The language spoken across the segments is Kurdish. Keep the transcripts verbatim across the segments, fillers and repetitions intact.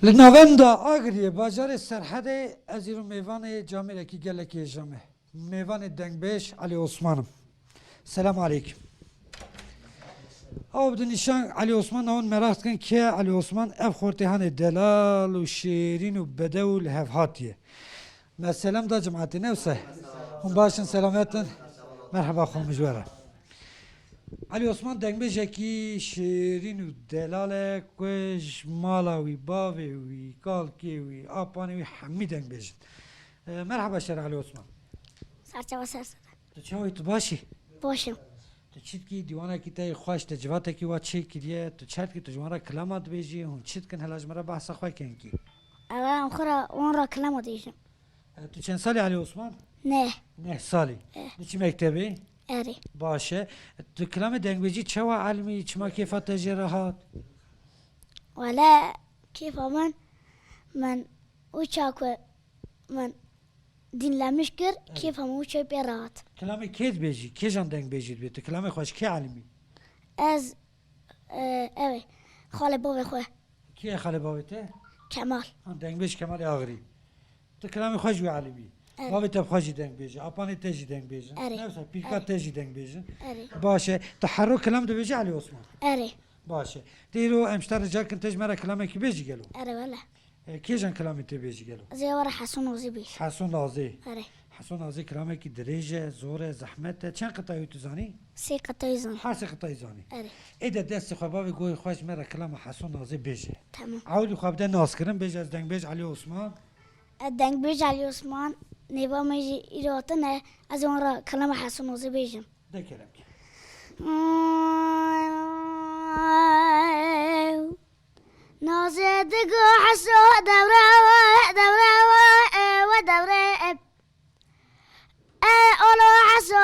Li navenda Agiriyê, bajarê Serhedê, ez îro mêvanê camêrekî gelekî hêja me. Mêvanê dengbêj Elî Osman im. Selam aleykum. Ew bi nîşan Elî Osman, hûn meraq dikin kê ye Elî Osman? Ev xortê hanê delal û şêrîn û bedew li hev hatiye. Me selam da cemaetê, ne wisa? Hûn baş in, selamet in? Merheba, xwe mijwere. Elî Osman dengbêjekî şêrîn û delal e ku ji mala wî, bavê wî, kalkê wî, apanê wî hemî dengbêj in. E, merheba şer Elî Osman. Serçava ser sere. Tu çawa yî, tu baş î? Baş im. Tu çi dikî, dîwanekî te yê xweş, te civatekî wa çêkiriye, tu çi dikî, tu ji wan re kilama dibêjî, hûn çi dikin, hela ji min re behsa xwe ke hinkî. Ev em xwe re, wan re kilama dibêjim. E, tu çend salî Elî Osman? Neh. Neh salî. Eh. Diçî mektebê? Erê. Baş e. Tu kilamê dengbêjî çawa elimî, çima kêfa te jê re hat? Wele kêfa min, min û çaku min dînlemiş kir, Evet. Kêfa min û çay pê re hat. Kilamê kê dibêjî? Kêjan dengbêjî dibê? Tu kilamê xweş kê elimî? Ez, e, ev e, xalê bavê xwe. Kê ye xalê bavê te? Kemal. Ha, dengbêj Kemalê Axirî. Tu kilamê xwe ji wî elimî. Evet. Bavê te bi xwe jî dengbêj e, apanê te jî dengbêj in. Erê. Ne wisa, pîrka Erê. Te jî dengbêj in. Erê. Baş e. Tu hero kilam dibêjî Elî Osman? Erê. Baş e. Dê îro em ji te rica kin, te ji me re kilamekî bêjî gelo? Erê wele. E, kêjan kilamê tê bêjî gelo? Ez ê were Heso Nazî bêjim. Heso Nazî. Erê. Heso Nazî kilamekî dirêj e, zor e, zehmet e. Çend qitayî tu zanî? Sê qitayî zanî. Her sê qitayî zanî. Erê. Ê de destê xwe bavê guhê xwe ji me re kilama Heso Nazî bêje. Tamam. Ewilî xwe bide naskirin, bêje ez dengbêj Elî Osman. Ez dengbêj Elî Osman, nêva me jî îro hatine, ez wan re kilama Heso Nazî bêjim. De kerem ke. Nazê digo Heso dewre we, dewre we, e, we dewre, e. E, olo Heso,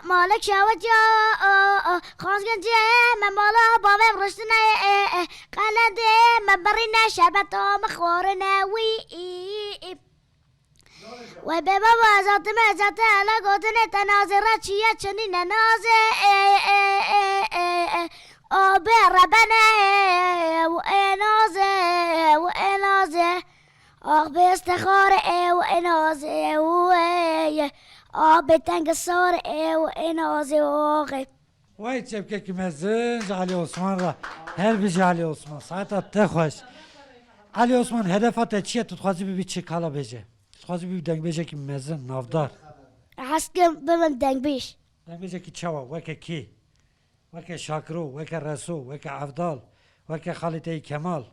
malik şewitiya, o, o, xazgin cê, me mala bavê riştine, e, e, qelendê, me birîne, şerbeta me xwarine, wî, i, i. Wey bê baba, ez hatime, ez hate hele gotinê te nazê re çiye çinîne nazê, e, e, e, e, e. O bê rebene, e, e, nazê, e, e, nazê. Ax bê stexare, e, e, nazê, e, e. Ax bê tengesare, e, e, nazê, oxê. Wey çepkekî mezin ji Elî Osman re. Her bijî Elî Osman. Saeta te xweş. Elî Osman, hedefa te çi ye? Tu dixwazî bibî çi, kala bêje? Tu dixwazî bibî dengbêjekî mezin, navdar? Ez hez kim bibim dengbêj. Dengbêjekî çawa? Weke kê? Weke Şakiro, weke Reso, weke Evdal, weke xalê te yê Kemal?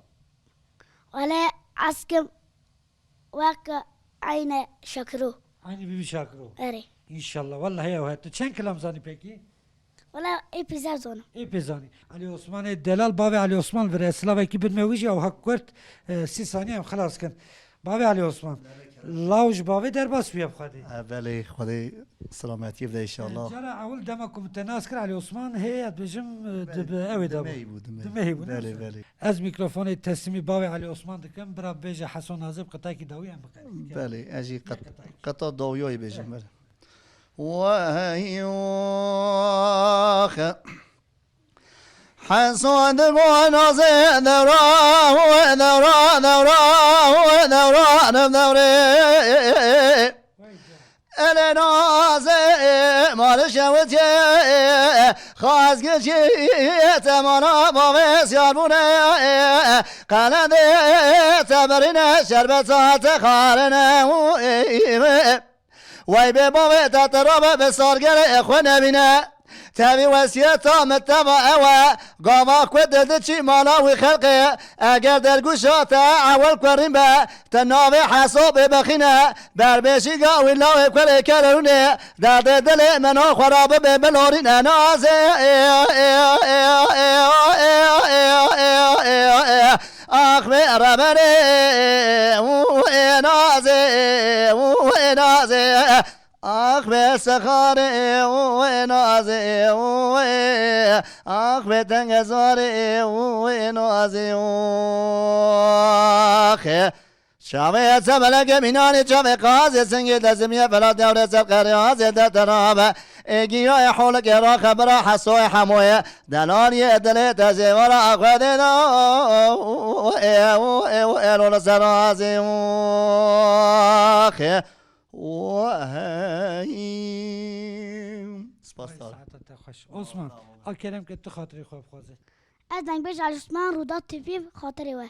Wele ez kim weke eyne Şakiro. Eynî bibî Şakiro. Erê. Înşallah. Wellahî ew he. Tu çend kilam zanî pekî? Wele ê pêzer zanim. Ê pê zanî. Elî Osmanê delal, bavê Elî Osman vir e. Silavekî bidme wî jî, ew hak kurt, e, sî saniye em xilas kin. Bavê Elî Osman. Law ji bavê derbas bûye bi xwedê. E, belê, Xwedê selametiyê bide inşallah. E, cara ewil dema ku min te nas kir Elî Osman, hê, ez dibêjim, e, di, bi ew ê de bû. Dimeyî bû, dimeyî. Dimeyî bû, ne? Belê, belê. Ez mîkrofonê teslîmî bavê Elî Osman dikim, bira bêje Heso Nazê bi qitayekî dawî em biqedî. Belê, ez jî qet-, qeta dawiya yê bêjim, belê. Weh, yox. Heso digo Nazê dewra, dewra, dewra, dewra, dewrê. Ele Nazê, mal şewitê, xazgirçî, te mala bavê siyar bûne, qelendê, te birîne, şerbeta te xarine. Wey bê bavê te, te rabe bi sargerê xwe nebîne. Tevî wesiyeta min teva ew e, gava ku dildiçî mala wî xelqê, eger dergûşa te ewil kurîn be, te navê Heso bê bixîne, berbêşîga wî lawê kurê kerûnê, derdê dilê min a xwe ra bibe bilorîne Nazê. Ax bê rebenê, û ê Nazê, û ê Nazê. Ax bê sexarê, û ê Nazê, û ê. Ax bê tengezarê, û ê Nazê, û axê. Çavê ez meleke mînanê çavê qazê singê dezimiye felat dewrê ser qeryazê de terabe. Ê giyayê holikê ra xebera hesoyê hemoye. Delaliyê dilê te zêvara Xwedê da. Ê, ê, ê, ê, lo li ser razê. Axê. Û hey. Spas. Ay, saeta te xweş. Osman, a kerem ke tu xatirê xwe bixwaze. Ez dengbêj Osman Rûda Tevî xatirê we.